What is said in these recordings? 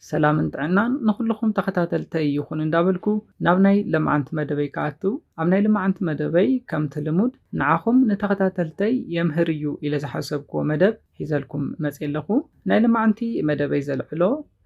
ሰላምን ጥዕናን ንኹልኹም ተኸታተልተይ ይኹን እንዳበልኩ፣ ናብ ናይ ለማዓንቲ መደበይ ክኣቱ፣ ኣብ ናይ ለማዓንቲ መደበይ ከምቲ ልሙድ ንዓኹም ንተኸታተልተይ የምህር እዩ ኢለ ዝሓሰብክዎ መደብ ሒዘልኩም መፅየ ኣለኹ። ናይ ለማዓንቲ መደበይ ዘልዕሎ፣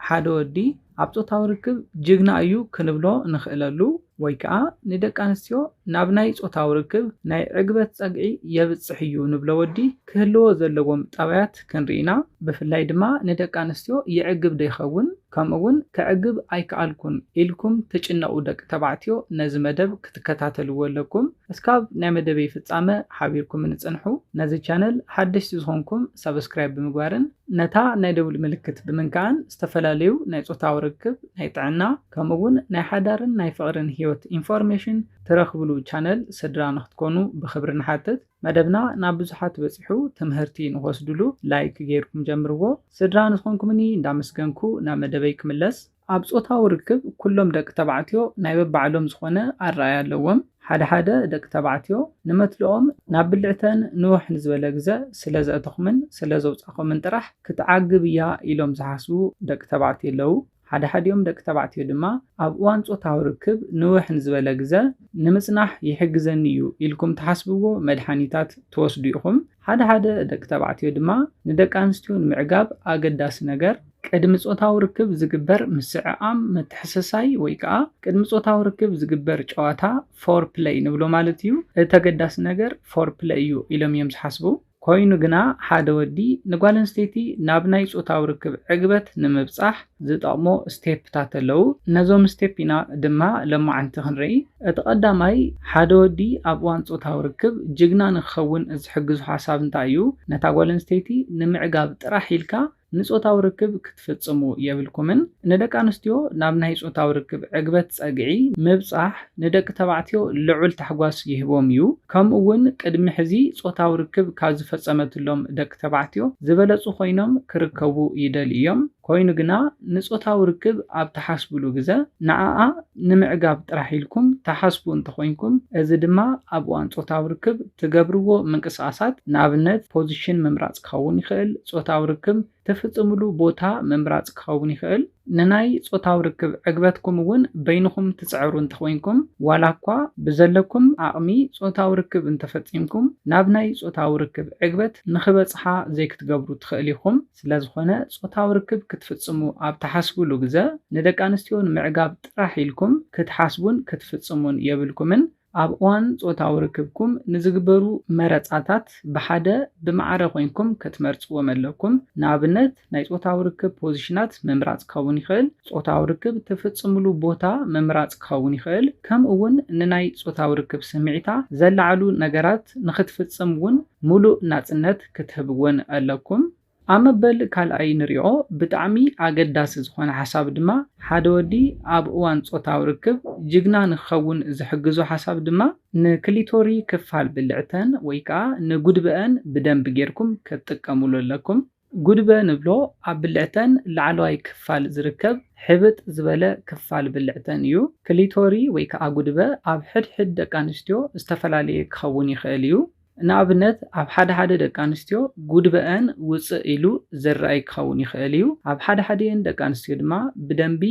ሓደ ወዲ ኣብ ጾታዊ ርክብ ጅግና እዩ ክንብሎ ንኽእለሉ ወይ ከዓ ንደቂ ኣንስትዮ ናብ ናይ ጾታዊ ርክብ ናይ ዕግበት ጸግዒ የብጽሕ እዩ ንብሎ ወዲ ክህልዎ ዘለዎም ጠባያት ክንርኢ ኢና። ብፍላይ ድማ ንደቂ ኣንስትዮ ይዕግብ ዶ ይኸውን፣ ከምኡ እውን ከዕግብ ኣይከኣልኩን ኢልኩም ትጭነቑ ደቂ ተባዕትዮ ነዚ መደብ ክትከታተልዎ ኣለኩም። እስካብ ናይ መደበይ ፍጻመ ሓቢርኩም ንጽንሑ። ነዚ ቻነል ሓደሽቲ ዝኾንኩም ሳብስክራይብ ብምግባርን ነታ ናይ ደውል ምልክት ብምንካእን ዝተፈላለዩ ናይ ጾታዊ ርክብ፣ ናይ ጥዕና፣ ከምኡ እውን ናይ ሓዳርን ናይ ፍቕርን ህይወት ኢንፎርሜሽን ትረኽብሉ ቻነል ስድራ ንክትኮኑ ብኽብሪ ንሓትት። መደብና ናብ ብዙሓት በጺሑ ትምህርቲ ንክወስድሉ ላይክ ገይርኩም ጀምርዎ። ስድራ ንዝኾንኩምኒ እንዳመስገንኩ ናብ መደበይ ክምለስ። ኣብ ጾታዊ ርክብ ኩሎም ደቂ ተባዕትዮ ናይ በባዕሎም ዝኾነ ኣረኣያ ኣለዎም። ሓደ ሓደ ደቂ ተባዕትዮ ንመትልኦም ናብ ብልዕተን ንውሕ ንዝበለ ግዘ ስለ ዘእተኹምን ስለ ዘውጻኹምን ጥራሕ ክትዓግብ እያ ኢሎም ዝሓስቡ ደቂ ተባዕትዮ ኣለዉ። ሓደ ሓዲኦም ደቂ ተባዕትዮ ድማ ኣብ እዋን ጾታዊ ርክብ ንውሕ ንዝበለ ግዘ ንምጽናሕ ይሕግዘኒ እዩ ኢልኩም ትሓስብዎ መድሓኒታት ትወስዱ ኢኹም። ሓደ ሓደ ደቂ ተባዕትዮ ድማ ንደቂ ኣንስትዮ ንምዕጋብ ኣገዳሲ ነገር ቅድሚ ጾታዊ ርክብ ዝግበር ምስዕዓም፣ ምትሕስሳይ ወይ ከዓ ቅድሚ ጾታዊ ርክብ ዝግበር ጨዋታ ፎር ፕለይ ንብሎ ማለት እዩ። እቲ ኣገዳሲ ነገር ፎር ፕለይ እዩ ኢሎም እዮም ዝሓስቡ። ኮይኑ ግና ሓደ ወዲ ንጓል ኣንስተይቲ ናብ ናይ ጾታዊ ርክብ ዕግበት ንምብጻሕ ዝጠቕሞ ስቴፕታት ኣለዉ። ነዞም ስቴፕ ኢና ድማ ለማዓንቲ ክንርኢ። እቲ ቀዳማይ ሓደ ወዲ ኣብ እዋን ጾታዊ ርክብ ጅግና ንክኸውን ዝሕግዙ ሓሳብ እንታይ እዩ? ነታ ጓል ኣንስተይቲ ንምዕጋብ ጥራሕ ኢልካ ንጾታዊ ርክብ ክትፍጽሙ የብልኩምን። ንደቂ ኣንስትዮ ናብ ናይ ጾታዊ ርክብ ዕግበት ጸግዒ ምብጻሕ ንደቂ ተባዕትዮ ልዑል ታሕጓስ ይህቦም እዩ። ከምኡ እውን ቅድሚ ሕዚ ጾታዊ ርክብ ካብ ዝፈጸመትሎም ደቂ ተባዕትዮ ዝበለጹ ኮይኖም ክርከቡ ይደልዩ እዮም። ኮይኑ ግና ንጾታዊ ርክብ ኣብ ትሓስብሉ ግዘ ንዓኣ ንምዕጋብ ጥራሕ ኢልኩም ትሓስቡ እንተኾይንኩም፣ እዚ ድማ ኣብ እዋን ጾታዊ ርክብ ትገብርዎ ምንቅስቃሳት፣ ንኣብነት ፖዚሽን ምምራጽ ክኸውን ይኽእል፣ ጾታዊ ርክብ ትፍጽምሉ ቦታ ምምራጽ ክኸውን ይኽእል። ንናይ ጾታዊ ርክብ ዕግበትኩም እውን በይንኹም ትጽዕሩ እንተኾይንኩም፣ ዋላ እኳ ብዘለኩም ዓቕሚ ጾታዊ ርክብ እንተፈጺምኩም፣ ናብ ናይ ጾታዊ ርክብ ዕግበት ንኽበጽሓ ዘይክትገብሩ ትኽእል ኢኹም። ስለ ዝኾነ ጾታዊ ርክብ ክትፍጽሙ ኣብ ትሓስብሉ ግዘ ንደቂ ኣንስትዮ ንምዕጋብ ጥራሕ ኢልኩም ክትሓስቡን ክትፍጽሙን የብልኩምን። ኣብ እዋን ጾታዊ ርክብኩም ንዝግበሩ መረጻታት ብሓደ ብማዕረ ኮይንኩም ክትመርጽዎም ኣለኩም። ንኣብነት ናይ ጾታዊ ርክብ ፖዚሽናት ምምራጽ ክኸውን ይኽእል፣ ጾታዊ ርክብ ትፍጽምሉ ቦታ ምምራጽ ክኸውን ይኽእል፣ ከምኡ እውን ንናይ ጾታዊ ርክብ ስምዒታ ዘለዓሉ ነገራት ንኽትፍጽም እውን ሙሉእ ናጽነት ክትህብወን ኣለኩም። ኣብ መበል ካልኣይ ንሪኦ ብጣዕሚ ኣገዳሲ ዝኾነ ሓሳብ ድማ ሓደ ወዲ ኣብ እዋን ጾታዊ ርክብ ጅግና ንክኸውን ዝሕግዞ ሓሳብ ድማ ንክሊቶሪ ክፋል ብልዕተን ወይ ከዓ ንጉድበአን ብደንቢ ጌርኩም ክትጥቀሙሉ ኣለኩም። ጉድበ ንብሎ ኣብ ብልዕተን ላዕለዋይ ክፋል ዝርከብ ሕብጥ ዝበለ ክፋል ብልዕተን እዩ። ክሊቶሪ ወይ ከዓ ጉድበ ኣብ ሕድሕድ ደቂ ኣንስትዮ ዝተፈላለየ ክኸውን ይኽእል እዩ። ንኣብነት ኣብ ሓደ ሓደ ደቂ ኣንስትዮ ጉድበአን ውፅእ ኢሉ ዝረኣይ ክኸውን ይኽእል እዩ። ኣብ ሓደ ሓዲአን ደቂ ኣንስትዮ ድማ ብደንቢ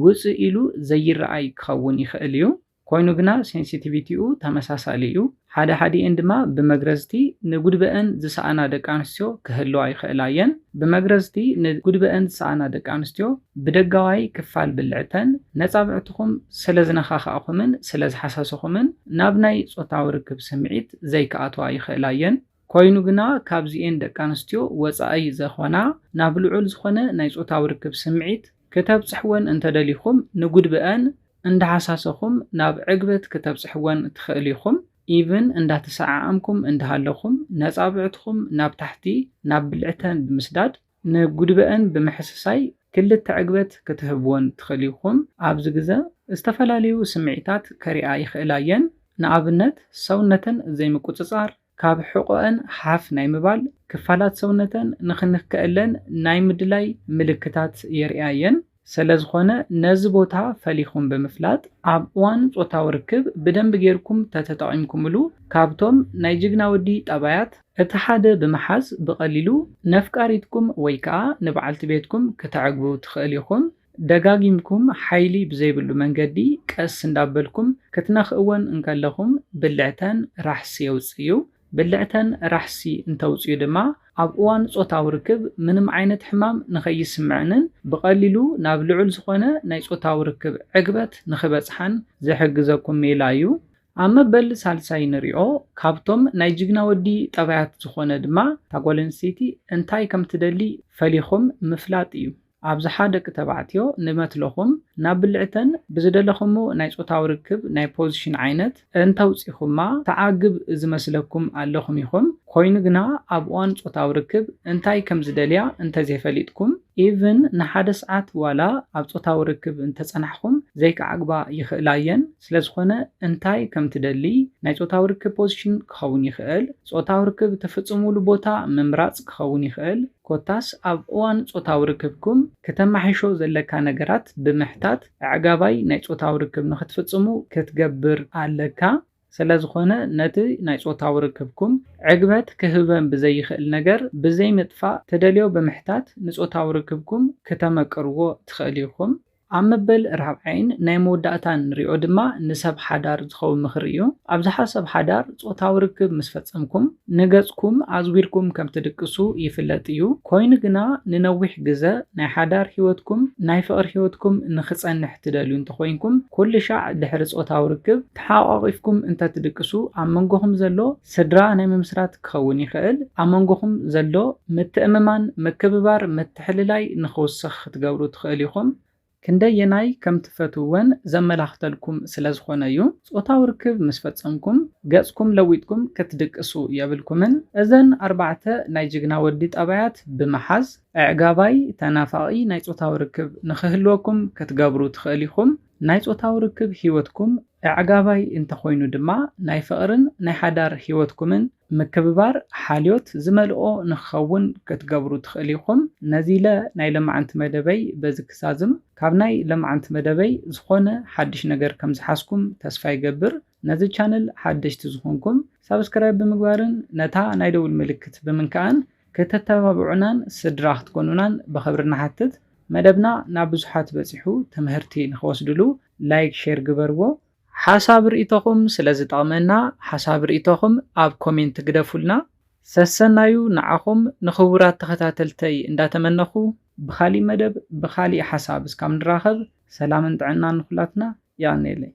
ውፅእ ኢሉ ዘይረኣይ ክኸውን ይኽእል እዩ። ኮይኑ ግና ሴንሲቲቪቲኡ ተመሳሳሊ እዩ። ሓደ ሓዲአን ድማ ብመግረዝቲ ንጉድበአን ዝሰኣና ደቂ ኣንስትዮ ክህልዋ ይኽእላ እየን። ብመግረዝቲ ንጉድበአን ዝሰኣና ደቂ ኣንስትዮ ብደጋዋይ ክፋል ብልዕተን ነፃብዕትኹም ስለ ዝነኻኻእኹምን ስለ ዝሓሳሰኹምን ናብ ናይ ጾታዊ ርክብ ስምዒት ዘይክኣትዋ ይኽእላ እየን። ኮይኑ ግና ካብዚኤን ደቂ ኣንስትዮ ወፃኢ ዘኾና ናብ ልዑል ዝኾነ ናይ ጾታዊ ርክብ ስምዒት ክተብፅሕወን እንተደሊኹም ንጉድበአን እንዳሓሳሰኹም ናብ ዕግበት ክተብፅሕወን ትኽእል ኢኹም። ኢቭን እንዳተሰዓዓምኩም እንዳሃለኹም ነፃብዕትኹም ናብ ታሕቲ ናብ ብልዕተን ብምስዳድ ንጉድበአን ብምሕስሳይ ክልተ ዕግበት ክትህብወን ትኽእል ኢኹም። ኣብዚ ግዘ ዝተፈላለዩ ስምዒታት ከሪኣ ይኽእላ እየን። ንኣብነት ሰውነተን ዘይምቁፅፃር፣ ካብ ሕቖአን ሓፍ ናይ ምባል፣ ክፋላት ሰውነተን ንኽንከአለን ናይ ምድላይ ምልክታት የርእያ እየን። ስለ ዝኾነ ነዚ ቦታ ፈሊኹም ብምፍላጥ ኣብ እዋን ጾታዊ ርክብ ብደንቢ ጌርኩም ተተጠቒምኩምሉ ካብቶም ናይ ጅግና ወዲ ጠባያት እቲ ሓደ ብምሓዝ ብቐሊሉ ነፍቃሪትኩም ወይ ከኣ ንበዓልቲ ቤትኩም ክተዕግቡ ትኽእል ኢኹም። ደጋጊምኩም ሓይሊ ብዘይብሉ መንገዲ ቀስ እንዳበልኩም ክትነኽእወን እንከለኹም ብልዕተን ራሕሲ የውፅዩ። ብልዕተን ራሕሲ እንተውፅዩ ድማ ኣብ እዋን ጾታዊ ርክብ ምንም ዓይነት ሕማም ንኸይስምዐንን ብቐሊሉ ናብ ልዑል ዝኾነ ናይ ጾታዊ ርክብ ዕግበት ንኽበፅሓን ዝሕግዘኩም ሜላ እዩ። ኣብ መበል ሳልሳይ ንሪኦ ካብቶም ናይ ጅግና ወዲ ጠባያት ዝኾነ ድማ እታ ጓል ኣንስተይቲ እንታይ ከም ትደሊ ፈሊኹም ምፍላጥ እዩ። ኣብዝሓ ደቂ ተባዕትዮ ንመትለኹም ናብ ብልዕተን ብዝደለኹሞ ናይ ጾታዊ ርክብ ናይ ፖዚሽን ዓይነት እንተውጺኹማ ተዓግብ ዝመስለኩም ኣለኹም ኢኹም። ኮይኑ ግና ኣብ እዋን ጾታዊ ርክብ እንታይ ከም ዝደልያ እንተዘይፈሊጥኩም ኢቭን ንሓደ ሰዓት ዋላ ኣብ ጾታዊ ርክብ እንተጸናሕኹም ዘይከዓግባ ይኽእላ እየን። ስለዝኾነ እንታይ ከም ትደሊ ናይ ጾታዊ ርክብ ፖዚሽን ክኸውን ይኽእል፣ ጾታዊ ርክብ ትፍጽሙሉ ቦታ ምምራጽ ክኸውን ይኽእል፣ ኮታስ ኣብ እዋን ጾታዊ ርክብኩም ክተማሕሾ ዘለካ ነገራት ብምሕታት ኣዕጋባይ ናይ ጾታዊ ርክብ ንኽትፍጽሙ ክትገብር ኣለካ። ስለዝኾነ ነቲ ናይ ጾታዊ ርክብኩም ዕግበት ክህበን ብዘይኽእል ነገር ብዘይምጥፋእ ትደልዮ ብምሕታት ንጾታዊ ርክብኩም ክተመቅርዎ ትኽእል ኢኹም። ኣብ መበል ራብዓይን ናይ መወዳእታን ንሪኦ ድማ ንሰብ ሓዳር ዝኸውን ምኽሪ እዩ። ኣብዝሓ ሰብ ሓዳር ጾታዊ ርክብ ምስ ፈጸምኩም ንገጽኩም ኣዝዊርኩም ከም ትድቅሱ ይፍለጥ እዩ። ኮይኑ ግና ንነዊሕ ግዘ ናይ ሓዳር ህይወትኩም ናይ ፍቕሪ ህይወትኩም ንኽጸንሕ ትደልዩ እንተኾይንኩም ኩሉ ሻዕ ድሕሪ ጾታዊ ርክብ ተሓቋቒፍኩም እንተትድቅሱ ኣብ መንጎኹም ዘሎ ስድራ ናይ ምምስራት ክኸውን ይኽእል። ኣብ መንጎኹም ዘሎ ምትእምማን፣ ምክብባር፣ ምትሕልላይ ንኽውስኽ ክትገብሩ ትኽእል ኢኹም። ክንደየናይ ከም ትፈትውወን ዘመላኽተልኩም ስለ ዝኾነ እዩ። ጾታዊ ርክብ ምስ ፈጸምኩም ገጽኩም ለዊጥኩም ክትድቅሱ የብልኩምን። እዘን ኣርባዕተ ናይ ጅግና ወዲ ጠባያት ብምሓዝ ኣዕጋባይ ተናፋቒ ናይ ጾታዊ ርክብ ንኽህልወኩም ክትገብሩ ትኽእል ኢኹም። ናይ ጾታዊ ርክብ ህይወትኩም ኣዕጋባይ እንተኾይኑ ድማ ናይ ፍቕርን ናይ ሓዳር ህይወትኩምን ምክብባር ሓልዮት ዝመልኦ ንክኸውን ክትገብሩ ትኽእል ኢኹም። ነዚ ኢለ ናይ ለማዓንቲ መደበይ በዚ ክዛዝም። ካብ ናይ ለማዓንቲ መደበይ ዝኾነ ሓድሽ ነገር ከም ዝሓዝኩም ተስፋ ይገብር። ነዚ ቻነል ሓደሽቲ ዝኾንኩም ሳብስክራይብ ብምግባርን ነታ ናይ ደውል ምልክት ብምንካእን ከተተባብዑናን ስድራ ክትኮኑናን ብኽብሪ ንሓትት። መደብና ናብ ብዙሓት በጺሑ ትምህርቲ ንኽወስድሉ ላይክ ሼር ግበርዎ። ሓሳብ ርእይቶኹም ስለ ዝጠቕመና ሓሳብ ርእይቶኹም ኣብ ኮሜንት ግደፉልና። ሰሰናዩ ንዓኹም ንኽቡራት ተኸታተልተይ እንዳተመነኹ ብኻሊእ መደብ ብኻሊእ ሓሳብ እስካብ ንራኸብ ሰላምን ጥዕናን ንኹላትና። የቐንየለይ።